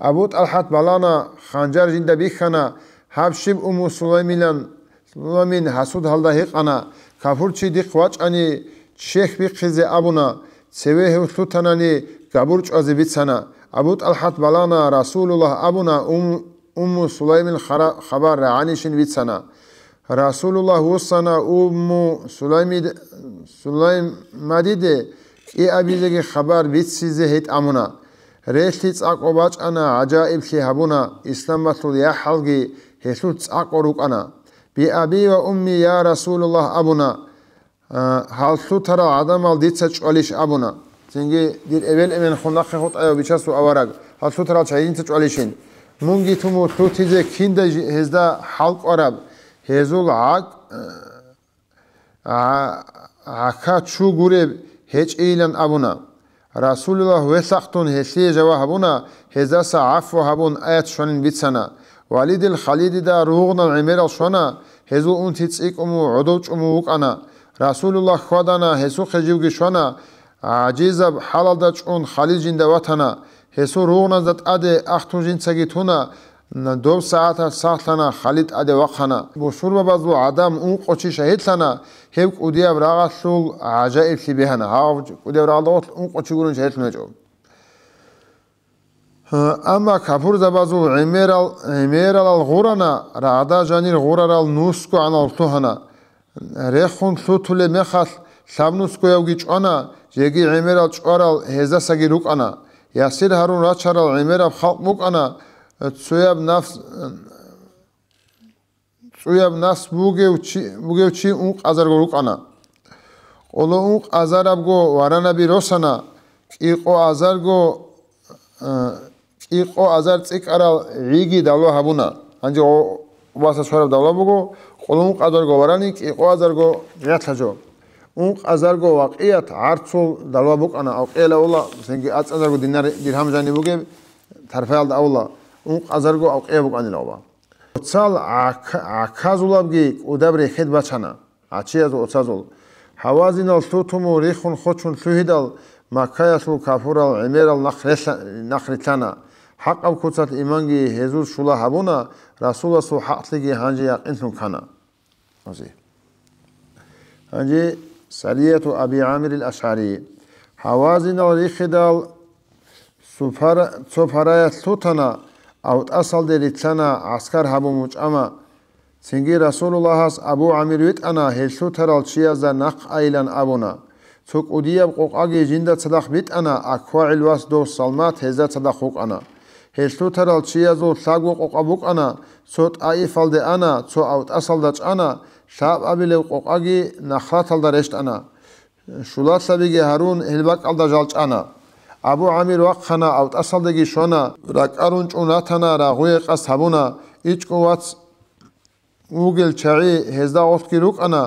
Абу ТӀалхӀат балана, ханжар жинда бихьана, гьаб щиб Умму Сулаймилан Сулаймин гьасудалда гьикъана, капурчи дихъ вачӀани, чехь бихъизе абуна, цеве гьев лъутанани, габур чӀвазе бицана. Абу ТӀалхӀат балана, Расулуллагь абуна, Ум-, Умму Сулаймил хара-, хабар рагӀанищин бицана. Расулуллагь вуссана Умму Сулаймид-, Сулаймадиде кӀиабизеги хабар бицизе гьей тӀамуна. Релълъи цӀакъо бачӀана, гӀажаиблъи гьабуна, исламалъул яхӀалги гьелъул цӀакъо рукӀана. «Биаби ва умми, я Расулуллагь», абуна, а, гьал лъутарал гӀадамал дица чӀвалищ абуна. Цинги дир эбел-эменхун нахъе хутӀаяв Бичасул авараг, гьал лъутарал чагӀи дица чӀвалищин. Мунги туму лъутизе киндай жи-, гьезда хӀалкӀвараб, гьезул гӀакӀ-, гӀа-, гӀака чу гуреб гьечӀейилан абуна. Расулуллагь велъахъдун гьелъие жаваб гьабуна, гьездаса гӀафу гьабун аят щванин бицана. Валидил Халидида ругънал гӀемерал щвана, гьезул унти цӀикӀкӀун гӀодов чӀун вукӀана. Расулуллагь хьвадана, гьесухъе живги щвана, гӀажизаб хӀалалда чӀун Халид жинда ватана, гьесул ругъназда тӀаде ахтун жинцаги туна, доб сагӀаталъ сахлъана, Халид тӀаде вахъана. Бусурбабазул гӀадамал ункъо чи шагьидлъана, гьеб кӀудияб рагъалъул гӀажаиблъи бегьана. Гьав кӀудияб рагъалда гъорлъ ункъо чи гурин шагьидлъун гьечӀо. Амма капурзабазул гӀемерал, гӀемералал гъурана, рагъда жанир гъурарал нусго гӀанал лъугьана. Рехун лъутулеб мехалъ лъабнусгоявги чӀвана, жеги гӀемерал чӀварал гьездасаги рукӀана. Ясир гьарун рачарал гӀемераб халкъ букӀана, цояб нафс, цояб нафс бугев чи, бугев чи ункъазарго рукӀана. Къоло ункъазарабго варанаби росана, кӀикъо азарго, а, кӀикъо азар цӀикӀкӀарал гӀиги давла гьабуна. Гьанже гъо-, васас хвараб давла буго, къоло ункъазарго варани, кӀикъо азарго гӀяхӀлъа жо. Ункъазарго вакъият гӀарцул давла букӀана, авкъияла ула, сенги ацӀазарго динар-, диргьам жаниб бугеб, тарфаялда авла, ункъазарго авкъия букӀанила уба. Оцал гӀак-, гӀаказулабги кӀудаб рехед бачана, гӀачиязул оцазул. Гьавазинал лъутуму риххун хочун лъугьидал, Маккаялъул кафурал гӀемерал нахъ релъа-, нахъ рилълъана. ХӀакъаб куцалъ иманги гьезул щула гьабуна, Расуласул хӀакълъиги гьанже якъинлъун ккана. Гьанже Сарияту Аби ГӀамир ал-АшгӀари. Гьавазинал риххидал цо пара-, цо параялъ лъутана, АвтӀасалде рилълъана, гӀаскар гьабун мучӀама. Цинги Расулуллагьас Абу ГӀамир витӀана, гьел лъутарал чиязда нахъ айилан абуна. Цо кӀудияб къокъаги жинда цадахъ битӀана, АквагӀил вас дов Салмат гьезда цадахъ вукӀана. Гьел лъутарал чиязул лъабго къокъа букӀана, цо ТӀаифалде ана, цо АвтӀасалда чӀана, лъабабилеб къокъаги Нахраталда рещтӀана. Щулалъабиги гьарун, гьел бакӀалда жал чӀана. Абу ГӀамир вахъана, АвтӀасалдеги щвана, ракӀарун чӀун ратана, рагъуе къасд гьабуна, ичӀго вац вугел чагӀи гьезда гъорлъги рукӀана,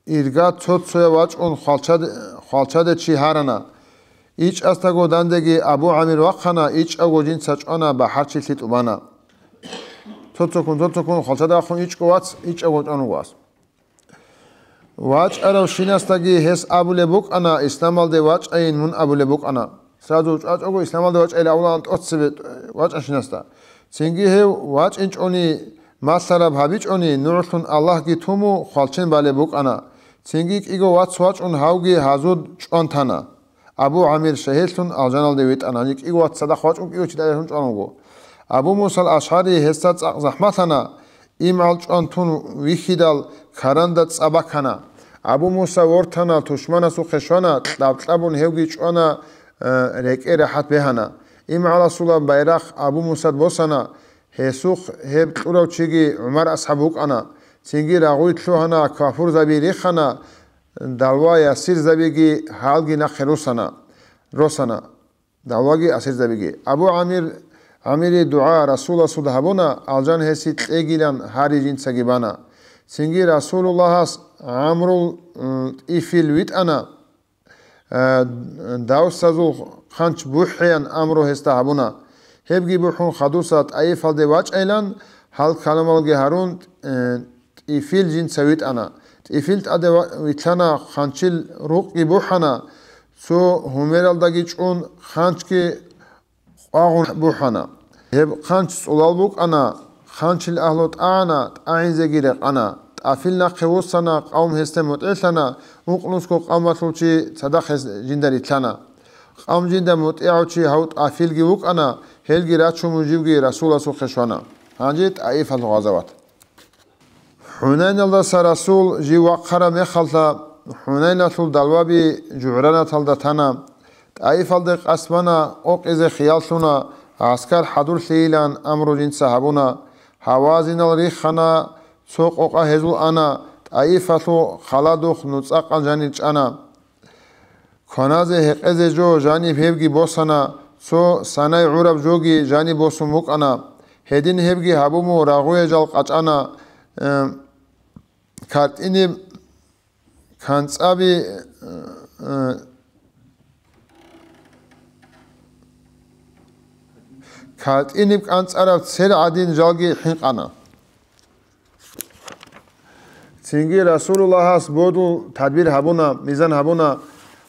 ирга цо-цояв вачӀун хвалчад-, хвалчаде чи гьарана. ИчӀасдаго дандеги Абу ГӀамир вахъана, ичӀавго жинца чӀвана, бахӀарчилъи тӀубана. Цо-цоккун, цо-цоккун хвалчада вахъун ичӀго вац, ичӀавго чӀван вуго ас. ВачӀаравщинасдаги гьес абулеб букӀана, исламалде вачӀайин мун абулеб букӀана. Сразу чӀвачӀого исламалде вачӀайилан авлаан тӀоцебе вачӀанщинасда. Цинги гьев вачӀинчӀони, малъараб гьабичӀони, нугӀлъун Аллагьги туму хвалчен балеб букӀана. Цинги кӀиго вац вачӀун гьавги гьазуд чӀван тана. Абу ГӀамир шагьидлъун алжаналде витӀана, гьанже кӀиго вац цадахъ вачӀун кӀиго чи тӀадехун чӀван вуго. Абу Муса ал-АшгӀари гьесда цӀакъ захӀмалъана, имгӀал чӀван тун вихьидал, каранда цӀа бакана. Абу Муса вортана, тушманасухъе щвана, кьаб-кьабун гьевги чӀвана, э, рекӀее рахӀат бегьана. ИмгӀаласулаб байрахъ Абу Мусад босана, гьесухъ гьеб кьурав чиги ГӀумар асхӀаб вукӀана. Цинги рагъуй лъугьана, кафурзаби рихана, далва ясирзабиги гьалги нахъе русана, росана. Далваги асирзабиги. Абу ГӀамир, ГӀамири дугӀа Расуласуда гьабуна, алжан гьесие кьегилан гьари жинцаги бана. Цинги Расулуллагьас ГӀамрул, м, тӀифил витӀана, э, давсазул хъанч бухӀеян амру гьесда гьабуна. Гьебги бухӀун хадуса ТӀаифалде вачӀайилан, гьал каламалги гьарун, э, ТӀифил жинца витӀана. ТӀифил тӀаде ва-, вилълъана, хъанчил рукъги бухӀана, цо гьумералдаги чӀун хъанчги къвагъун бухӀана. Гьеб хъанч цӀулал букӀана, хъанчил агьлу тӀагӀана, тӀагӀинзеги рекъана. ТӀафил нахъе вуссана, къавм гьесде мутӀигӀлъана, ункънусго къавмалъул чи цадахъ гьес жинда рилълъана. Къавм жинда мутӀигӀав чи гьав ТӀафилги вукӀана, гьелги рачун мун живги Расуласухъе щвана. Гьанже ТӀаифалъул гъазават. ХӀунайналдаса Расул жив вахъараб мехалда, ХӀунайналъул далваби ЖугӀранаталда тана. ТӀаифалде къасд бана, къокъизе хияллъуна, гӀаскар хӀадурлъейилан амру жинца гьабуна. Гьавазинал рихана, цо къокъа гьезул ана, ТӀаифалъул халадухъ нуцӀа къан жанир чӀана. Кваназе гьекъезе жо жаниб гьебги босана, цо санай гӀураб жоги жаниб босун букӀана. Гьедин гьебги гьабун мун рагъуе жал къачӀана, э, картӀиниб канцӀаби, э, э, картӀиниб кӀанцӀараб цер гӀадин жалги хӀинкъана. Цинги Расулуллагьас бодул тадбир гьабуна, мизан гьабуна,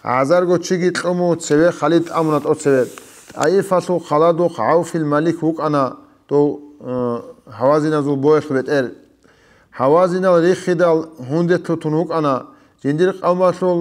гӀазарго чиги кьуму цеве Халид тӀамуна тӀоцеве. ТӀаифалъул хъаладухъ ГӀавфил Малик вукӀана, дов, э, гьавазиназул боялъул бетӀер. Гьавазинал риххидал гьунде лъутун вукӀана, жиндир къавмалъул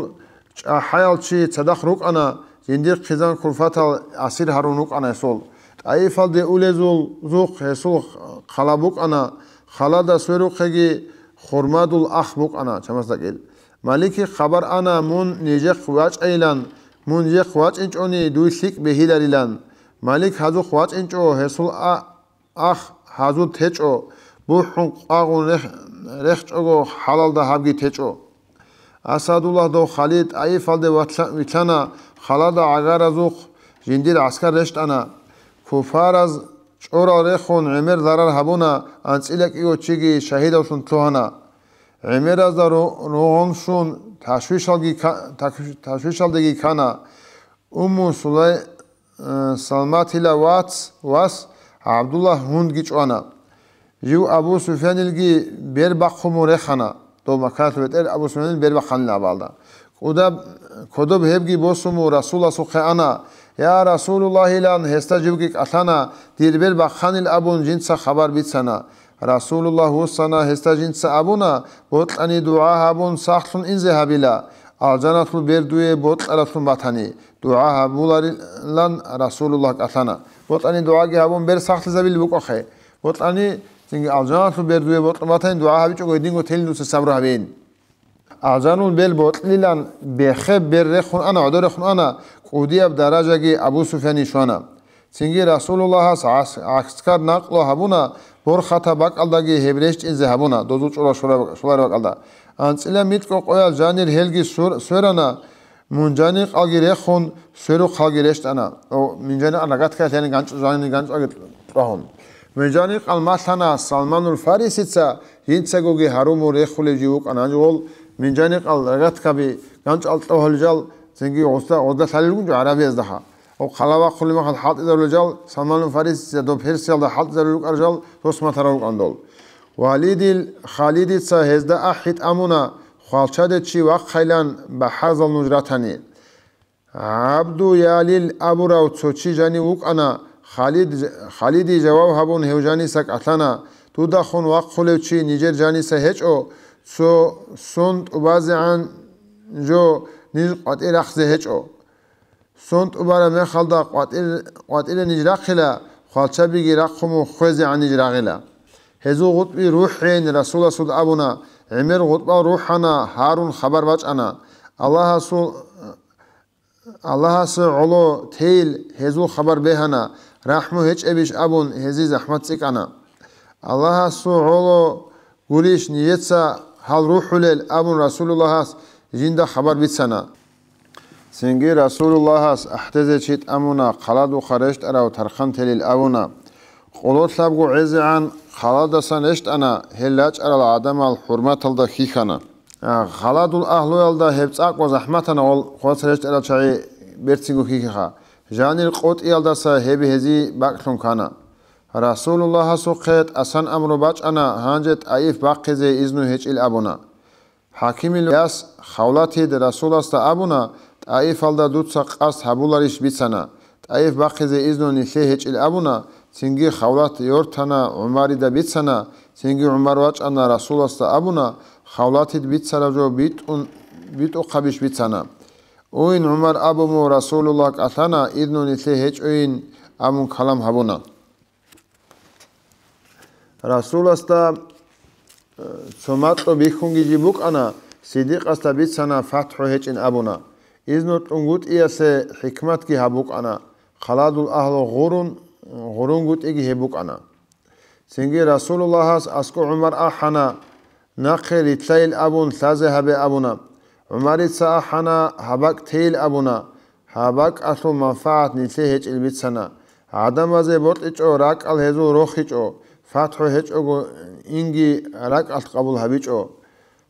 чӀахӀаял чи цадахъ рукӀана, жиндир хъизан кулфатал асир гьарун рукӀана гьесул. ТӀаифалде улезул зухъ гьесул хъала букӀана, хъалада сверухъеги хурмадул ах букӀана, чамасдакӀил. Маликихъ хабар ана, мун нижехъ вачӀайилан, мун нижехъ вачӀинчӀони дуй лъикӀ бегьиларилан. Малик гьазухъ вачӀинчӀо, гьесул а-, ах гьазуд течӀо, бухӀун къвагъун рех-, рехчӀого хӀалалда гьабги течӀо. Асадуллагь дов Халид ТӀаифалде ватла-, вилъана, хъалада гӀагаразухъ жиндир гӀаскар рещтӀана. Куфараз чӀорал рехун гӀемер зарар гьабуна, анцӀила кӀиго чиги шагьидавлъун лъугьана. ГӀемеразда ру-, ругъун щун ташвишалги ка-, такш-, ташвишалдеги ккана. Умму Сулай-, э, Салматила вац, вас ГӀабдуллагь гьундги чӀвана. Жив Абу Суфянилги бер бахъун мун рехана, дов Маккаялъул бетӀер Абу Суфянил бер бахъанила абалда. КӀудаб, кодоб гьебги босун мун Расуласухъе ана, «Я Расулуллагьилан», гьесда живги кӀалъана, «Дир бер бахъанил», абун жинца хабар бицана. Расулуллагь вуссана, гьесда жинца абуна, «Бокьани дугӀа гьабун сахлъун инзе гьабила, алжаналъул бер дуе бокьаралъун батани». ДугӀа гьабуларилан Расулуллагь кӀалъана. Бокьани дугӀаги гьабун, бер сахлъизабил букӀахъе. Бокьани, цинги алжаналъул бер дуе бокьун батани, дугӀа гьабичӀого гьединго телин дуца сабру гьабеин. Алжанул бер бокьилан бехе бер рехун ана, гӀодор рехун ана, кӀудияб даражаги Абу Суфяни щвана. Цинги Расулуллагьас гӀас-, гӀаскар накълу гьабуна, борхатаб бакӀалдаги гьеб рещтӀинзе гьабуна, дозул чӀурал шура-, шулареб бакӀалда. АнцӀила микьго къоял жанир гьелги сур-, сверана, Мунжаникъалги рехун, сверухъалги рещтӀана. О, Мунжаникъал рогатка лъани ганчӀ-, жани ганчӀалги тӀагьун. Мунжаникъал малъана Салманул Фарисица, жинцагоги гьарумун рехулев жив вукӀана. Гьанже гъол Мунжаникъал рогаткаби ганчӀал тӀагьулел жал, цинги гъозда, гъозда лъалел ругин гӀарабияздаха. О, хъала вахъулеб мехалъ хӀалтӀизарулел жал, Салманул Фарисица доб Персиялда хӀалтӀизарулел рукӀарал жал, дос матарал рукӀана дол. Валидил Халидица гьезда ахӀи тӀамуна, хвалчаде чи вахъайилан бахӀарзал нуж ратани. ГӀабду Ялил абурав цо чи жанив вукӀана, Халид, Халиди жаваб гьабун гьев жаниса кӀалъана, дудахун вахъулев чи нижер жаниса гьечӀо, цо сон тӀубазегӀан жо ниж къватӀир рахъизе гьечӀо. Сон тӀубараб мехалда къватӀир-, къватӀире ниж рахъила, хвалчабиги рахъун хвезегӀан ниж рагъила. Гьезул гъутӀби рухӀейин Расуласул абуна, гӀемер гъутӀбал рухӀана, гьарун хабар бачӀана. Аллагьасул, Аллагьасе гӀоло тейил гьезул хабар бегьана, рахӀму гьечӀебищ абун гьезие захӀмат цӀикӀкӀана. Аллагьасул гӀоло гурищ нижеца гьал рухӀулел абун Расулуллагьас жинда хабар бицана. Цинги Расулуллагьас ахӀдезе чи тӀамуна, хъаладухъа рещтӀарав тархъан телил абуна. Къоло лъабго гӀезегӀан хъаладасан рещтӀана, гьел рачӀарал гӀадамал хӀурматалда хьихьана. А, хъаладул агьлуялда гьеб цӀакъго захӀматана гъол хъваца рещтӀарал чагӀи берцинго хьихьиха. Жанир къотӀиялдаса гьеб гьезие бакӀлъун ккана. Расулуллагьасухъе тӀасан амру бачӀана, гьанже ТӀаиф бахъизе изну гьечӀил абуна. ХӀакимил яс Хавлатид Расуласда абуна, ТӀаифалда дуца къасд гьабуларищ бицана. ТӀаиф бахъизе изну нилъее гьечӀил абуна, цинги Хавлат йортана, ГӀумарида бицана, цинги ГӀумар вачӀана Расуласда абуна, Хавлатид бицараб жо битӀун-, битӀухъабищ бицана. Уйин ГӀумар абун мун Расулуллагь кӀалъана, изну нилъее гьечӀойин абун калам гьабуна. Расуласда, э, цо макьу бихьунги жиб букӀана, Сиддикъасда бицана фатхӀу гьечӀин абуна. Изну кьунгутӀиялъе хӀикматги гьаб букӀана, хъаладул агьлу гъурун, гъурунгутӀиги гьеб букӀана. Цинги Расулуллагьас аскӀо ГӀумар ахӀана, нахъе рилълъайил абун лъазе гьабе абуна. ГӀумарица ахӀана, гьаб бакӀ тейил абуна. Гьаб бакӀалъул манфагӀат нилъее гьечӀил бицана. ГӀадамазе бокьичӀо ракӀал гьезул рохичӀо, фатхӀу гьечӀого инги ракӀалъ къабул гьабичӀо.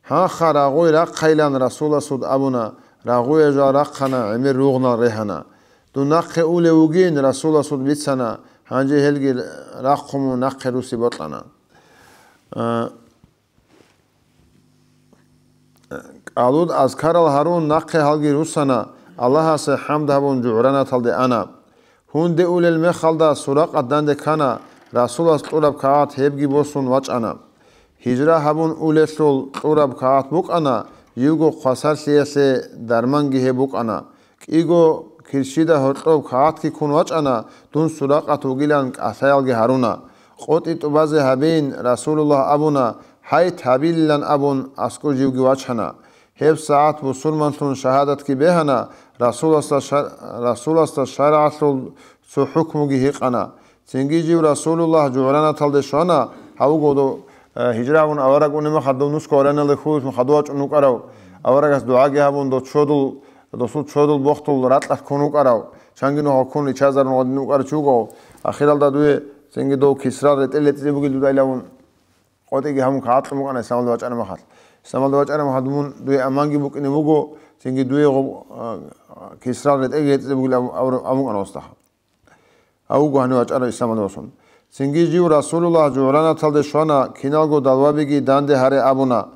Гьанха рагъуй рахъайилан Расуласуд абуна, рагъуе жал рахъана гӀемер ругънал регьана. Дун нахъе улев вугин Расуласуд бицана, гьанже гьелги рахъун мун нахъе руси бокьана. А, КӀалуд азкарал гьарун нахъе гьалги руссана, Аллагьасе хӀамд гьабун жугӀранаталде ана. Гьунде улел мехалда Суракъат данде ккана, Расулас кьураб кагъат гьебги босун вачӀана. Гьижра гьабун улелъул кьураб кагъат букӀана, живго хвасарлъиялъе дарманги гьеб букӀана. КӀиго кирщида гьоркьоб кагъатги ккун вачӀана, дун Суракъат вугилан кӀалъаялги гьаруна. КъотӀи тӀубазе гьабейин, Расулуллагь абуна, гьайт гьабилилан абун, аскӀо живги вачана. Гьеб сагӀат бусурманлъун шагьадатги бегьана, Расуласда ша-, Расуласда шаргӀалъул цо хӀукмуги гьикъана. Цинги жив Расулуллагь жугӀранаталде щвана, гьавуго дов, э, гьижра гьабун авараг унеб мехалъ дов нусго вараналде хьулилъун хадув вачӀун вукӀарав, аварагас дугӀаги гьабун, дов чодул, досул чодул бохтул ракьалъ ккун вукӀарав, чанги нухалъ ккун риччазарун гъодин вукӀарав чи вуго, ахиралда дуе цинги дов Кисрал ретӀел ретӀизе бугел дуда илавун, къотӀиги гьабун кагъат кьун букӀана исламалде вачӀараб мехалъ. Исламалде вачӀараб мехалъ мун дуе аманги букӀине буго, цинги дуе гъоб-, а, Кисрал ретӀелги ретӀизе бугел абу-, абу-, абун букӀана гъосда. Гьавуго гьанив вачӀарав исламалде васун. Цинги жив Расулуллагь жугӀранаталде щвана, киналго далвабиги данде гьаре абуна.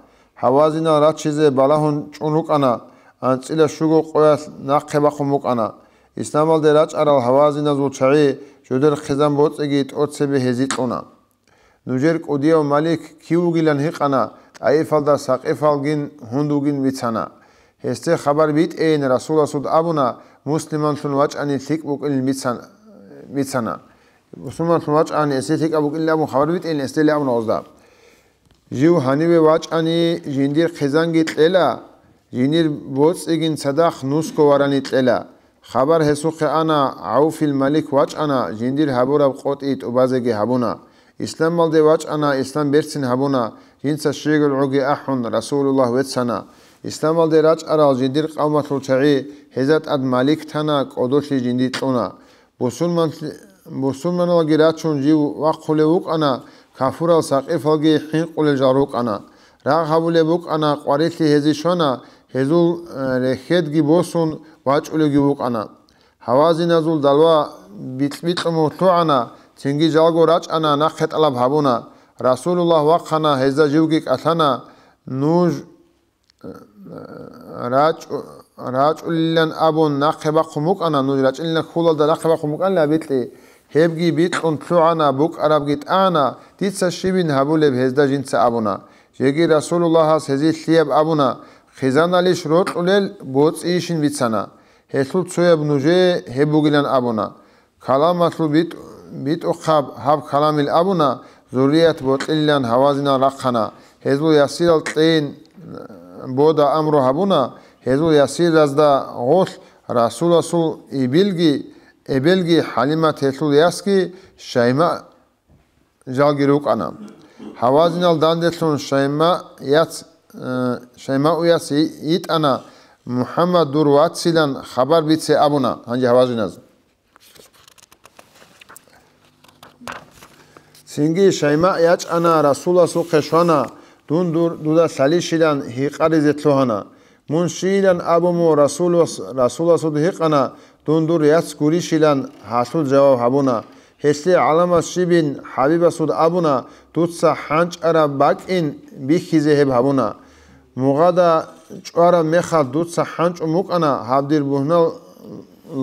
Гьавазинал раччизе балагьун чӀун рукӀана, анцӀила щуго къоялъ нахъе бахъун букӀана. Исламалде рачӀарал гьавазиназул чагӀи жидер хъизан боцӀиги тӀоцебе гьезие кьуна. Нужер кӀудияв Малик кив вугилан гьикъана, ТӀаифалда сакъифалгин гьундугин бицана. Гьесде хабар битӀейин Расуласуд абуна, муслиманлъун вачӀани лъикӀ букӀин бицан-, бицана. Муслиманлъун вачӀани гьесде лъикӀаб букӀин абун хабар битӀейин гьесде абуна гъозда. Жив гьаниве вачӀани, жиндир хъизанги кьела, жиндир боцӀигин цадахъ нусго варани кьела. Хабар гьесухъе ана, ГӀавфил Малик вачӀана, жиндир гьабураб къотӀи тӀубазеги гьабуна. Исламалде вачӀана, ислам берцин гьабуна, жинца щегӀулгӀуги ахӀун, Расулуллагь вецана. Исламалде рачӀарал жиндир къавмалъул чагӀи гьезда тӀад Малик тана, кӀодолъи жиндир кьуна. Бусурманлъи-, бусурманалги рачун жив вахъулев вукӀана, кафурал сакъифалги хӀинкъулел жал рукӀана. Рагъ гьабулеб букӀана, къварилъи гьезие щвана, гьезул, э, рехьедги босун вачӀулевги вукӀана. Гьавазиназул далва бикь-бикьун лъугӀана, цинги жалго рачӀана, нахъе тӀалаб гьабуна. Расулуллагь вахъана, гьезда живги кӀалъана, нуж рачӀу-, рачӀулилан абун нахъе бахъун букӀана, нуж рачӀинилан хьулалда нахъе бахъун букӀанила бикьи, гьебги бикьун лъугӀана, букӀарабги тӀана, дица щибин гьабулеб гьезда жинца абуна. Жеги Расулуллагьас гьезие лъияб абуна, хъизаналищ рокьулел боцӀийищин бицана. Гьелъул цояб нужее гьеб бугилан абуна. Каламалъул битӀ-, битӀухъаб гьаб каламил абуна, зуррият бокьилилан гьавазинал рахъана. Гьезул ясирал кьейин бода амру гьабуна, гьезул ясиразда гъолъ Расуласул ибилги, эбелги ХӀалимат, гьелъул ясги Шаймаъ жалги рукӀана. Гьавазинал данделъун Шаймаъ яц, э, Шаймаъу яц йи-, йитӀана, МухӀаммад дур вацилан хабар бице абуна гьанже гьавазиназ. Цинги Шаймаъ ячӀана, Расуласухъе щвана, дун дур, дуда лъалищилан гьикъаризе лъугьана. Мун щийилан абун мун Расулас-, Расуласуд гьикъана, дун дур яц гурищилан гьалъул жаваб гьабуна. Гьелъие гӀаламат щибин ХӀабибасуд абуна, дуца хӀанчӀараб бакӀин бихьизе гьеб гьабуна. Мугъада чӀвараб мехалъ дуца хӀанчӀун букӀана, гьаб дир бугьнал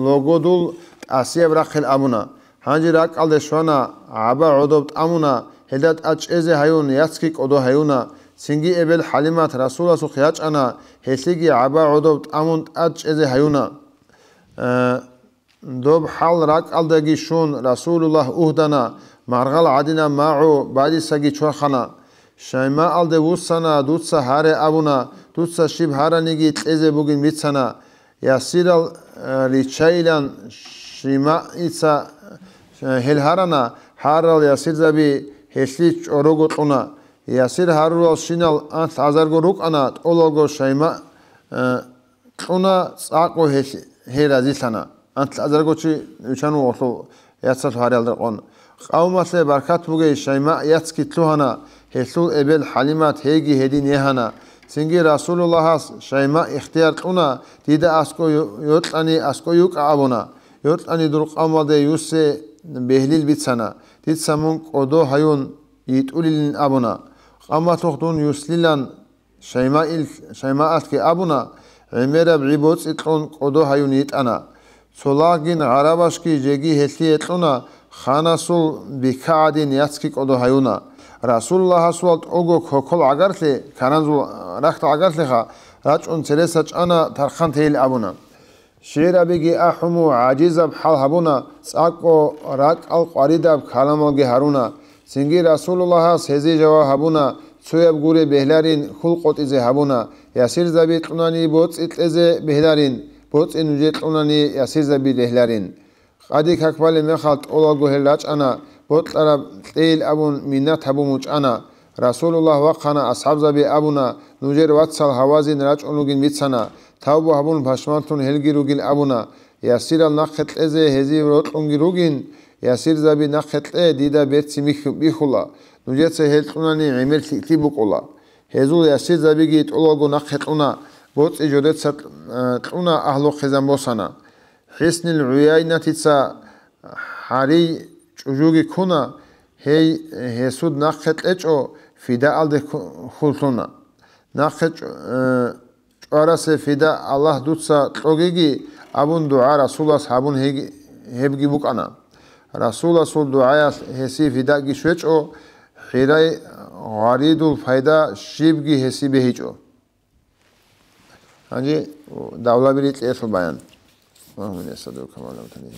логодул тӀасияб рахъил абуна. Гьанже ракӀалде щвана, гӀаба гӀодоб тӀамуна, гьелда тӀад чӀезе гьаюн, яцги кӀодо гьаюна. Цинги эбел ХӀалимат Расуласухъ ячӀана, гьелъиги гӀаба гӀодоб тӀамун тӀад чӀезе гьаюна. Э, Доб хӀал ракӀалдаги щун, Расулуллагь угьдана, маргъал гӀадинаб магӀу бадисаги чвахана. Шаймаалде вуссана, дуца гьаре абуна, дуца щиб гьараниги кьезе бугин бицана. Ясирал, э, риччайилан Шимаица, э, гьел гьарана, гьарал ясирзаби гьелъи чӀорого кьуна. Ясир гьарурал щинал анлъ гӀазарго рукӀана, тӀолалго Шайма, э, кьуна, цӀакъго гьелъ-, гьей разилъана. Анлъазарго чи виччан вуго гьелъул яцалъ гьариялда рекъон. Къавмалъе баркат бугей Шаймаъ яцги лъугьана, гьелъул эбел ХӀалимат гьейги гьедин егьана. Цинги Расулуллагьас Шаймаъ ихтияр кьуна, дида аскӀо ю-, йокьани аскӀо йукӀа абуна. Йокьани дур къавмалде юсе бегьлил бицана. Дица мун кӀодо гьаюн йитӀулилин абуна. Къавмалъухъ дун юслилан Шаймаил-, Шаймаалъги абуна, гӀемераб гӀи боцӀи кьун кӀодо гьаюн йитӀана. Цо лагъгин гъарабашги жеги гьелъие кьуна, ханасул бика гӀадин яцги кӀодо гьаюна. Расулуллагьасул тӀого кокол гӀагарлъи, каназул рахьдал гӀагарлъиха, рачӀун цереса чӀана, тархъан тейил абуна. ШигӀрабиги ахӀун, гӀажизаб хӀал гьабуна, цӀакъго ракӀал къваридаб каламалги гьаруна. Цинги Расулуллагьас гьезие жаваб гьабуна, цояб гуре бегьларин, хьул къотӀизе гьабуна, ясирзаби кьунани боцӀи кьезе бегьларин, боцӀи нужее кьунани ясирзаби бегьларин. Къади как балеб мехалъ тӀолалго гьел рачӀана, бокьараб кьейил абун миннат гьабун бучӀана. Расулуллагь вахъана, асхӀабзаби абуна, нужер вацал Гьавазин рачӀун ругин бицана, тавба гьабун пашманлъун гьелги ругин абуна, ясирал нахъе кьезе гьезие рокьунги ругин, ясирзаби нахъе кье, дида берцин бих-, бихьула, нужеца гьел кьунани гӀемер лъикӀлъи букӀула. Гьезул ясирзабиги тӀолалго нахъе кьуна, боцӀи жодеца, э, кьуна, агьлу хъизан босана. ХӀиснил ГӀуяйнатица гьарий чӀужуги ккуна, гьей гьесуд нахъе кьечӀо фидаалде хьу-, хьуллъуна. Нахъе чӀ-, э, чӀварасе фида Аллагь дуца кьогиги абун дугӀа Расулас гьабун гьеги-, гьебги букӀана. Расуласул дугӀаялъ гьесие фидаги щвечӀо, ХӀирай гъваридул пайда щибги гьесие бегьичӀо. Гьанже давлаби рикьиялъул баян. اللهم إني أسألك كما علمتني.